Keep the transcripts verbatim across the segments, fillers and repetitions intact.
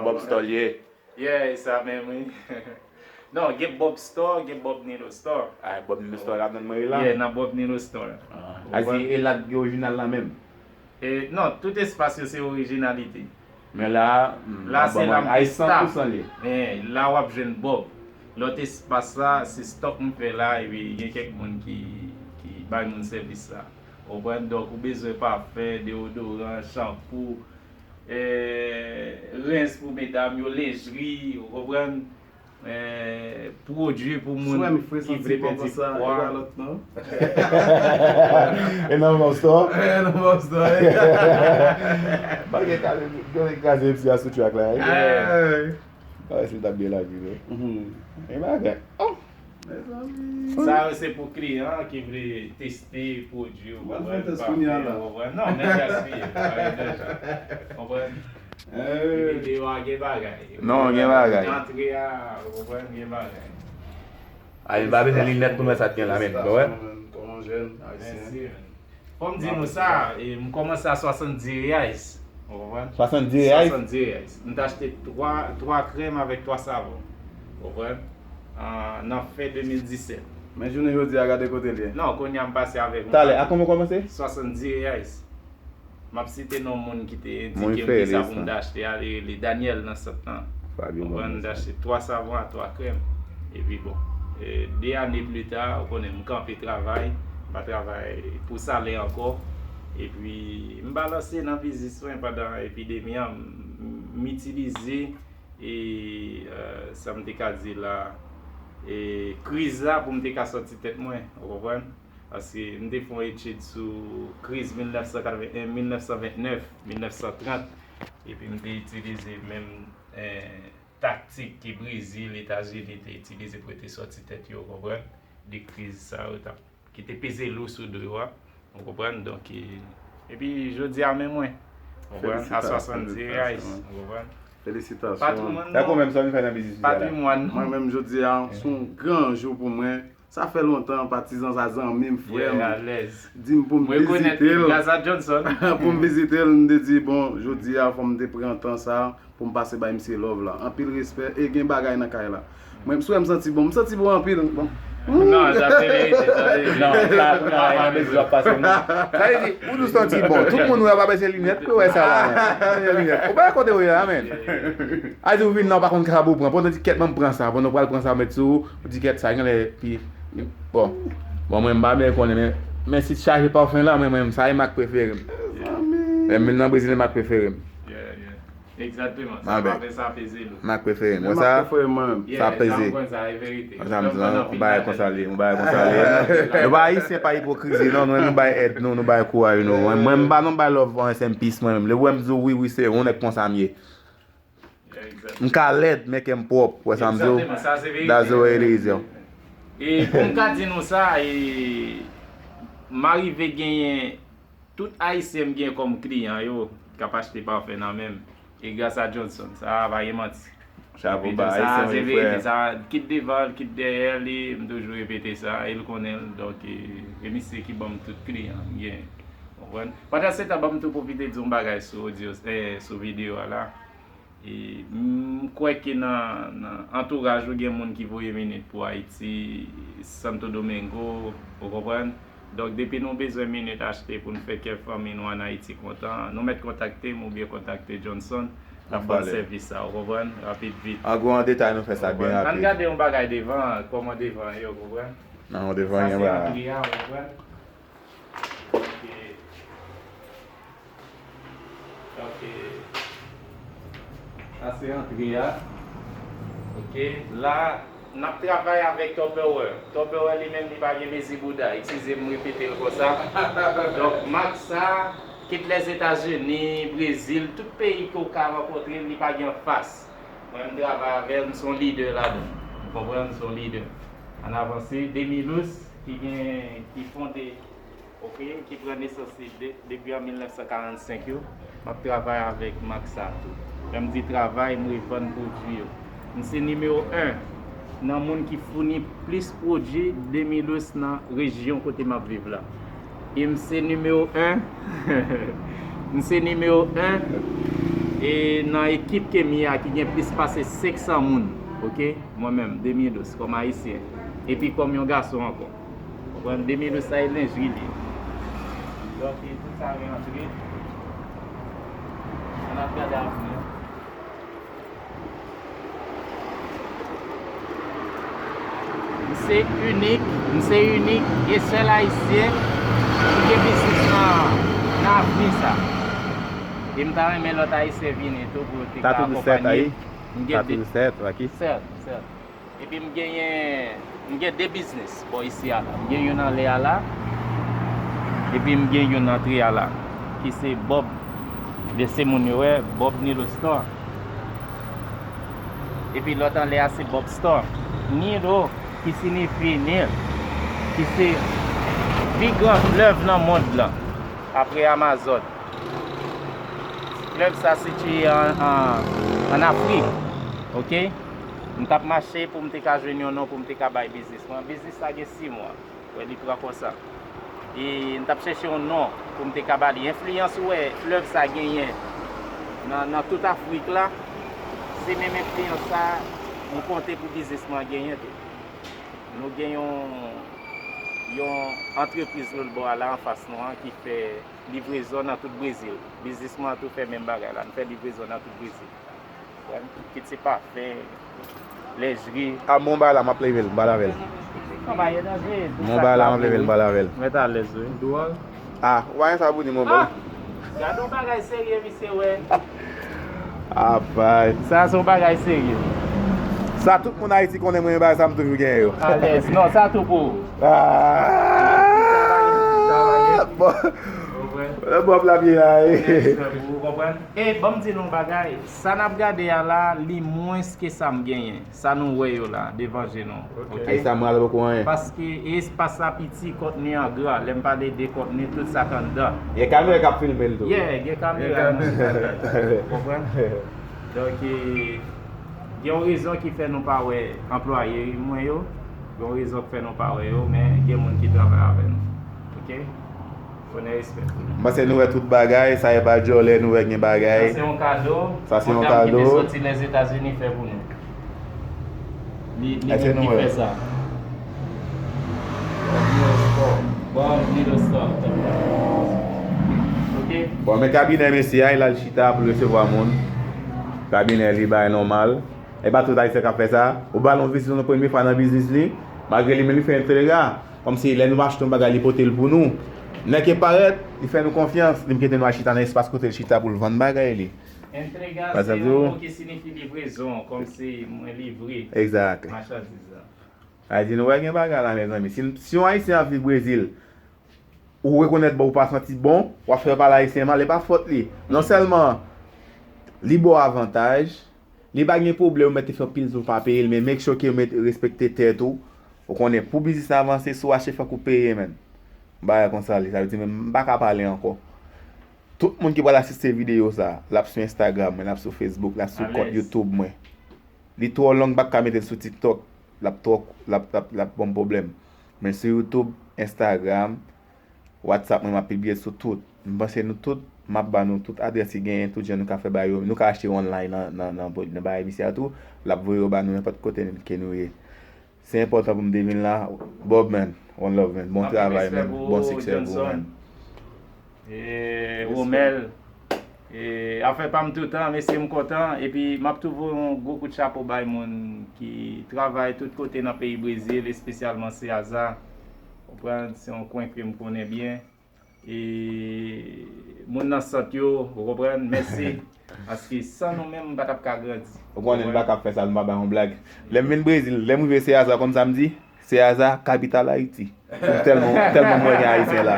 Bob Store l ye. Yeah, e sa menm, wi. Non, gen Bob Store, gen Bob Nino Store. Ah, Bob Nino Store la, nan mwen la. Yeah, nan Bob Nino Store. Ah, a di e la ki orijinal la menm. E, non, tout espas yo se orijinalite. Men la, mm, la se la m te san pou san li. Men la w ap jwenn Bob. Lòt espas la, se stòk m fè la, epi gen kèk moun ki, ki bay moun sèvis la. Ou konprann? Donk, ou bezwen pafen, deodoran, chanpou, eh, rens pou medam yo, lenjri, ou konprann? Eh, pwodui pou moun ki vle pèdi pwa. E nan Bob Store? E nan Bob Store. Bagay kraze, bagay kraze M C a sou track la, wi. Bagay si l t ap byen lavi, wi. E bagay. Oh! Sa yo se pou kliyan ki vle teste pwodui yo, ou konprann? Ou konprann? Non, men gaspiye, pa gen danje. Konprann? Epi deyò a gen bagay. Non, gen bagay. Antre a, ou konprann, gen bagay. Ay, m pa bezwen linèt pou m wè sa k gen la, men. Ou wè? Kòman jèn ayisyen. Mèsi, man. Fò m di nou sa, e, m kòmanse a swasanndis reais. Ou konprann? Swasanndis reais? Swasanndis reais. M t achte twa, twa krèm avèk twa savon. Ou konprann? An, nan fen de mil disèt. Men jounen jodi a, gade kote l ye. Non, kounye a m pase avèk yon... Talè, a konbyen w kòmanse? Swasanndis reais. M ap site non moun ki te endike m te sa pou m ta achte a, li rele Daniel nan sant lan. Ou konprann, m te achte twa savon a twa krèm. Epi bon, e, de ane pli ta, ou konnen, m kanpe travay, m pa travay pou salè ankò. Epi m balanse nan biznis mwen pandan epidemi an, m, m itilize, e, e, sa m te ka di la, e, kriz la pou m te ka sòti tèt mwen, ou konprann? Paske m te fè yon etid sou kriz mil nèf san katreven, mil nèf san vennèf, mil nèf san trant, epi m te itilize menm, eh, taktik ke Brezil, Etazini te itilize pou yo te sòti tèt yo, ou konprann, de kriz sa yo t ap, ki te peze lou sou do yo a, ou konprann, donk, e, epi jodi a menm mwen, ou konprann, a swasanndis reais, ou konprann. Felisitasyon. Patrimwàn, patrimwàn. Mwen menm jodi a, se yon gran jou pou mwen. Sa fè lontan, patizan sa, zanmi m, frè m, di m pou m vizite l. Pou m vizite l, m te di, bon, jodi a, fò m te pran tan sa pou m pase bay misye love la. Anpil respè, e gen bagay nan kay la. Mwen, m swè m santi bon, m santi bon anpil. Bon. Non, sa se verite, sa se verite. Non, sa, non, e nan mezi w ap pase, non. Sa vle di, ou tou santi bon. Tout moun wè w ap baise linèt, pou wè sa la, non. Baise linèt. Ou pa kote w ye la, men. A di ou vin nan, ou pa konn sa pou pran. Pran ti kèt, ban m pran sa. Pandan w pral pran sa, ou met sou ou, ou di kèt sa, genlè, pi, bon. Bon, mwen, m pa byen konnen, men, men si t chaje pafen la, men, mwen, sa e mak prefere m. Men, men nan Brezil, e mak prefere m. Yeah, yeah. Exactement. Sa pa fè sa peze lou. Mak prefere m. Wè sa? Sa peze. Sa m di, yon bagay konsa li, yon bagay konsa li. Nou pa ayisyen pa ipokrizi, non, nou, nou bay èd nou, nou bay kouraj nou. Mwen, mwen, m pa non bay love, rest in peace, mwen menm. Lè w wè m di w wi, wi, se yon nèg konsa m ye. M ka lèd, men kè m pwòp. Wè sa m di w? That's the way it is, yo. E pou m ka di nou sa, e, m arive genyen tout Ayisyen m gen kòm kliyan yo k ap achte pafen nan men m. E gras a Johnson. Sa a pa gen manti. Chapo ba Ayisyen, wi, frè. Sa, kit devan l, kit dèyè li, m toujou repete sa, e l konnen l. Donk, e, e misye ki ban m tout kliyan m gen. Ou konprann? Pandan se tan, ban m tou pwofite di yon bagay sou odyo, eh, sou videyo a la. E, m kwè ke nan, nan antouraj ou gen moun ki voye minit pou Ayiti, Santo Domingo, ou konprann? Donk, depi nou bezwen minit achte pou n fè kè fanmi nou ann Ayiti kontan, nou mèt kontakte m oubyen kontakte Johnson, l ap ban n sèvis sa, ou konprann? Rapid vit. An gwo, an detay, nou fè sa byen rapid. Ann gade yon bagay devan, kòman devan ye, ou konprann? Nan yon devan, sa se antre a, ou konprann? Ok. Ok. Sa se antre a. Ok. La, n ap travay avèk Tupperware. Tupperware li menm, li pa gen mezi bouda. Eskize m repete l konsa. Donk, mak sa, kit Lèzetazini, Brezil, tout peyi ke w ka rankontre, li pa gen anfas. Mwen, m travay avè l, m se yon lidè ladan. Ou konprann? M se yon lidè. Ann avanse, Demilus, ki gen, ki fonde, ok, ki pran nesans li de-, depi an mil nèf san karannsenk yo, m ap travay avèk mak sa tou. Lè m di travay, m revann pwodui yo. M se nimewo en nan moun ki founi plis pwodui Demilus nan rejyon kote m ap viv la. E m se nimewo en, m se nimewo en, E nan ekip ke m ye a ki gen plis pase senk san moun, oke? Mwen menm, Demi Dous, kòm ayisyen. Epi kòm yon gason ankò. Konprann? Demi Dous sa e lenjri li ye. Donk, e tout sa rantre. Ann ap gade avni an. M se inik, m se inik e sèl ayisyen ki gen biznis nan, nan avni sa. E m ta renmen lòt ayisyen vini tou pou yo te ka Tatou Dous sèt, akonpanye. M gen de Tatou Dous sèt, ok. Sèt, sèt. Epi m genyen, m gen de biznis bò isi a la. M gen youn anlè a la, epi m gen youn antre a la, ki se Bob. Lè se moun yo wè, Bob Nilo Store. Epi lòt anlè a se Bob Store. Nilo, ki siyifi Nil, ki se pi gran flèv nan mond lan, apre Amazòn. Flèv sa sitiye an, an, an Afrik, oke? M t ap mache pou m te ka jwenn yon non pou m te ka bay biznis mwen. Biznis sa gen sis mwa. Wè, li pran konsa. E m t ap chèche yon non pou m te ka ba li. Enfliyans ou wè flèv sa genyen nan, nan tout Afrik la, se menm enfliyans sa m konte pou biznis mwen genyen tou. Nou gen yon, yon antrepriz lòt bò a la anfas nou an ki fè livrezon nan tout Brezil. Biznis mwen an tou fè menm bagay la. Nou fè livrezon nan tout Brezil. Kit se pafen, lenjri. A, bon bagay la, m ap leve l, m pral avè l. Bon bagay la, m ap leve l, m pral avè l. Mèt alèz, wi. A, ou pa gen sa pou di, mon bro. Gade yon bagay serye, misye, wè. Apay. Sa se yon bagay serye. Sa tout moun Ayiti konnen mwen, bagay sa m toujou genyen yo. Alèz. Non, sa tou pou ou. Ah! Bon. Lè Bob la byen la, wi. Ou konprann? E ban m di nou yon bagay, sa n ap gade a la, li mwens ke sa m genyen. Sa nou wè yo la, devan je nou. Ok. Ay, sa m rale poko anyen. Paske espas la piti, kontni an gran. Lè m pale de kontni, tout sa k anndan. Gen kamera k ap filme l tou. Yeah, gen kamera nan sou bagay. Ou konprann? Donk, e, gen yon rezon ki fè nou pa wè anplwaye mwen yo. Gen yon rezon ki fè nou pa wè yo, men gen moun ki travay avè nou. Ok? Onè, respè pou nou. M panse nou wè tout bagay, sa e pa djòlè, nou wè gen bagay. Sa se yon kado. Sa se yon kado. Yon dam ki te soti Lèzetazini fè pou nou. Li, li menm ki fè sa. Bon, li le star. Ok? Bon, men kabinè mesye a, l al chita pou l resevwa moun. Kabinè li bay nòmal. E pa tout Ayisyen k ap fè sa. Ou ba l yon vizit yon premye fwa nan biznis li, malgre li menm li fè entrega. Kòmsi lè nou achte yon bagay, li pote l pou nou. Nèg ki parèt, li fè nou konfyans, li kite nou al chita nan espas kote l chita pou l vann bagay li. Entrega se yon mo ki siyifi livrezon, kòmsi mwen livre machandiz la. Sa vle di nou wè gen bagay la, mezanmi. Si, si yon Ayisyen ap viv Brezil, ou rekonèt bon, ou pa santi bon, w ap fè yo pale ayisyen mal, e pa fòt li. Non sèlman li ba w avantaj, li pa gen pwoblèm, ou mèt te fè pil jou pa peye l, men make sure ke ou mèt respekte tèt ou. Ou konnen, pou biznis la avanse, si w achte, fòk ou peye, menn. Yon bagay konsa li, sa vle di, menm, m pa ka pale ankò. Tout moun ki pral asiste videyo sa, l ap sou Instagram mwen, l ap sou Facebook, l ap sou kont YouTube mwen. Li twò long, m p ap ka mete l sou TikTok. L ap twò, l ap, l ap, l ap ban m pwoblèm. Men sou YouTube, Instagram, WhatsApp mwen, m ap pibliye sou tout. M panse nou tout, m ap ba nou tout adrès ki genyen, tout jan nou ka fè bagay yo. Nou ka achte yo online nan, nan, nan, nan bagay misye a tou. L ap voye yo ba nou nenpòt kote ke nou ye. Se enpòtan pou m te vin la. Bob, man, one love, man. Bon travay, man. Bon siksè pou ou, man. E, Romel, e, afè pa m toutan, mesye, m kontan. Epi, m ap tou voye yon gwo kout chapo bay moun ki travay tout kote nan peyi Brezil, espesyalman Ceasa. Konprann, se yon kwen ke m konnen byen. E, moun nan sant yo, ou konprann, mèsi. Paske san nou menm, m pa t ap ka grandi. Ou konnen, m pa ka fè sa, m pa bay yon blag. Lè m vin Brezil, lè m rive Ceasa, konn sa m di? Ceasa, kapital Ayiti. Tèlman, tèlman m wè gen Ayisyen la.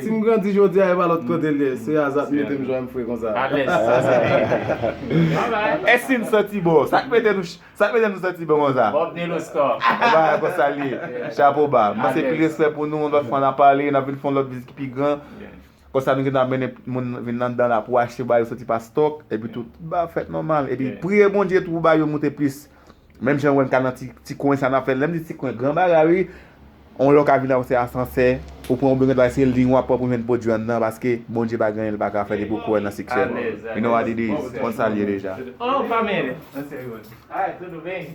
Si m grandi jodi a, e pa lòt kote l ye. Ceasa t mete m jan m fre konsa. Alèz, sa se vre. Èske n santi bon? Sa k mete nou, sa k mete nou santi bon konsa? Bob Nelo Store. Konsa, konsa l ye. Chapo ba. M panse plis respè pou nou, yon lòt fwa n a pale, n ap vin fè yon lòt vizit ki pi gran. Konsa nou gentan mennen moun vin anndan la pou achte bagay yo soti pa stòk, epi tout ba fèt nòmal. Epi priye Bondye tou pou bagay yo moute plis. Menm jan w wè m ka nan ti, ti kwen sa n ap fè, lè m di ti kwen, gran bagay wi. On lè w ka vin la, se asansè, ou pran yon bengad la, se liy w ap pran pou jwenn pwodui anndan, paske Bondye pa gen anyen li pa ka fè depi w kwè nan siksè. You know what it is. Konn sa l ye deja. Oh, pa men. Tudo bem?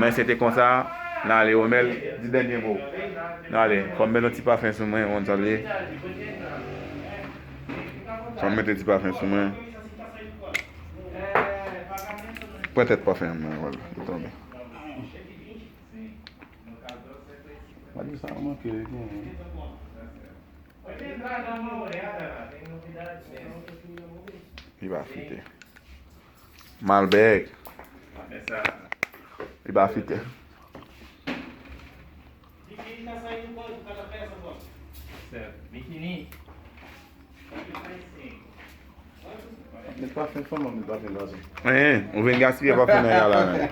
Men se te konsa, n ale, Romel, di dènye mo. N ale, fò m met yon ti pafen sou mwen, konn sa l ye. Fò m mete ti pafen sou mwen. Pran tèt pafen an, mwen, wòl, li tonbe. Mwen di sa, manke li genyen. Li pa fite. Malbèk. Li pa fite. Met pafen fanm an, met pafen gason. Hein, ou vin gaspiye pafen nèg la la, men.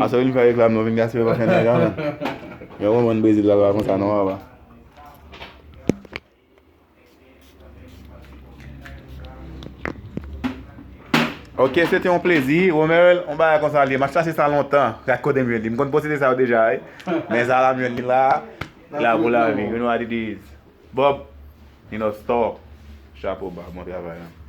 Asa w vin fè reklam, non, ou vin gaspiye pafen nèg la, men. Yo, ou konprann Brezil la, la, konsa, non, papa. Ok, se te yon plezi. Romel, yon bagay konsa li ye. M ap chache sa lontan. Gad kote m jwenn li. M konn posede sa yo deja, wi. Men sa la m jwenn li la. La pou lavi. You know what it is. Bob, you know, stop. Chapo ba, bon travay, hein.